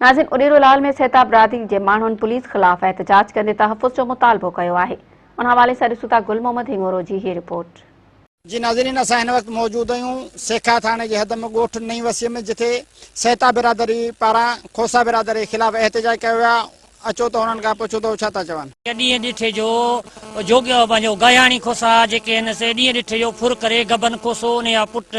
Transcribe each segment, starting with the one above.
ناظرين اڏيرو لال ۾ سهتا برادري جي ماڻهن پوليس خلاف احتجاج ڪندي تحفظ جو مطالبو ڪيو آهي ان حوالي سان ڏسون ٿا گل محمد هڱورو جي هي رپورٽ. جي ناظرين اسان هن وقت موجود آهيون سيکا ٿاڻي جي حد ۾ ڳوٺ نئين وسيء ۾ جتي سهتا برادري پاران کوسا برادري خلاف احتجاج ڪيو ويو آهي اچو ته انهن کان پڇون ته هو ڇا ٿا چون. ڏينهن ڏٺي جو جوڳيو پنهنجو گاهياڻي کوسا جيڪي هن سي ڏينهن ڏٺي جو ڦر ڪري گبن کوسو انهي جا پٽ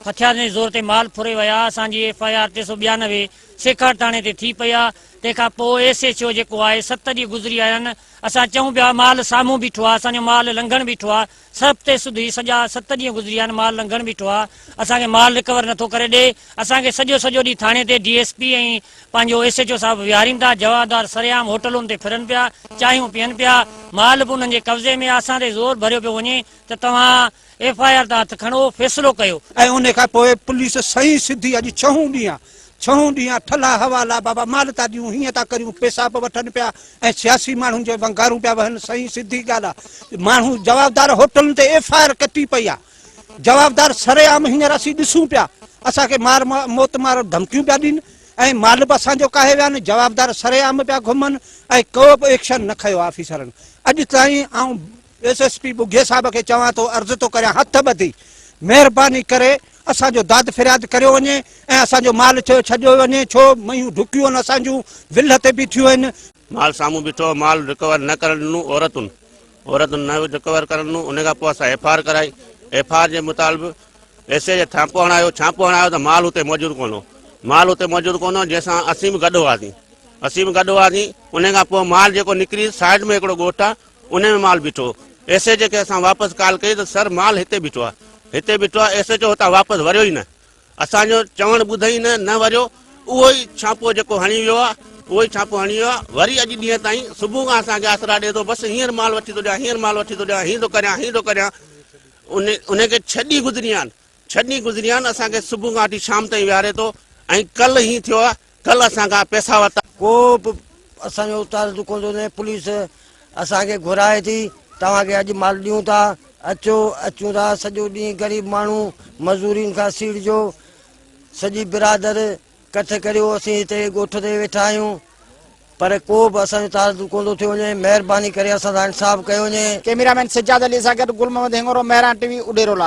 هٿيارن جي زور تي مال ڦري ويا اسان جي ايف I R 392 سيکاٽ ٿاڻي تي ٿي پئي آ تنهن کان پوء ايس ايڇ او جيڪو آهي ست ڏينهن گذري آيا آهن اسان چئون پيا مال سامهون بيٺو آ اسان جو مال لنگهڻ بيٺو آ سرپ تي سڌي سڄا ست ڏينهن گذري ويا آهن مال لنگهڻ بيٺو آ اسان کي مال رڪور نٿو ڪري ڏي اسان کي سڄو سڄو ڏينهن ٿاڻي تي ڊي ايس پي ۽ پنهنجو ايس ايڇ او صاحب ويهارين ٿا جوابدار سرعام هوٽلن تي ڦرن پيا چانهيون پيئن پيا مال به انهن جي قبضي ۾ آ اسان تي زور ڀريو پيو وڃي ته توهان ايف I R تان هٿ کڻو فيصلو ڪيو. ۽ ان کان پوء پوليس سئين سڌي اڄ ڇهون ڏينهن آ ڇهون ڏينهن آ ٺلها حوالا بابا مال ٿا ڏيون هيئن ٿا ڪريون پيسا به وٺن پيا ۽ سياسي ماڻهن جي ونگارون پيا وهن سئين سڌي ڳالهه آ ماڻهو جوابدار هوٽلن تي ايف I R ڪٽي پئي آ جوابدار سرعام هينئر اسين ڏسون پيا اسان کي مار موت مار ڌمڪيون پيا ڏين ۽ مال به اسان جو ڪاهي ويا آهن جوابدار سرعام پيا گهمن ۽ ڪو به ايڪشن نه کنيو آفيسرن اڄ تائين آئون ايس ايس پي ٻگهي صاحب کي چوان ٿو عرض ٿو ڪريان هٿ ٻڌي مهرباني ڪري اسان جو داد فرياد ڪريو وڃي ۽ اسان جو مال ڇڏيو وڃي ڇو ميون ڍڪيون آهن اسان جون ولهه تي بيٺيون آهن. مال سامهون بيٺو هو مال رڪور نه ڪرڻ ڏنو عورتن عورتن نه رڪور ڪرڻ ڏنو ان کان پوء اسان ايف آر ڪرائي ايف آر جي مطالب ايس اي جي ڇاپو هڻايو ڇاپو هڻايو ته مال اتي موجود ڪونه هو مال اتي موجود ڪونه هو جنهن سان اسين به گڏ هئاسين اسين به گڏ هئاسين ان کان پوء مال جيڪو نڪري سائيڊ ۾ هڪڙو ڳوٺ آهي ان ۾ مال بيٺو هو. ايس ايڇ او کي اسان واپس ڪال ڪئي ته سر مال هتي بيٺو آهي هتي بيٺو آهي ايس ايڇ او هتان واپس وريو ئي نه اسان جو چوڻ ٻڌئي نه نه وريو اهو ئي ڇاپو جيڪو هڻي ويو آهي اهو ئي ڇاپو هڻي ويو آهي وري اڄ ڏينهن تائين صبح کان اسان کي آسرا ڏئي ٿو بس هينئر مال وٺي ٿو ڏيان هينئر مال وٺي ٿو ڏيان هيئن ٿو ڪريان هيئن ٿو ڪريان ان ان کي ڇهه ڏينهن گذري ويا آهن ڇهه ڏينهن گذري ويا آهن اسان کي صبح کان وٺي شام تائين ويهاري ٿو ۽ ڪلهه هيئن ٿيو آهي ڪلهه اسان کان پئسا ورتا. ڪو به اسان جو تعارف ڪونه ٿو ٿئي پوليس اسان کي گهرائي ٿي توهان کي اڄ مال ڏيون ٿا اچو اچون ٿا سڄو ڏينهن غريب ماڻهو مزورين کان سيڙجو سڄي برادر ڪٺ ڪريو اسين هتي ڳوٺ تي ويٺا آهيون پر ڪو به اسان جو تعارف ڪونه ٿو ٿيو وڃي مهرباني ڪري اسان سان انصاف ڪيو وڃي. ڪئميرا مين سجاد علي سان گڏ گل محمد هڱورو، مهراڻ ٽي وي، اڏيرو لال.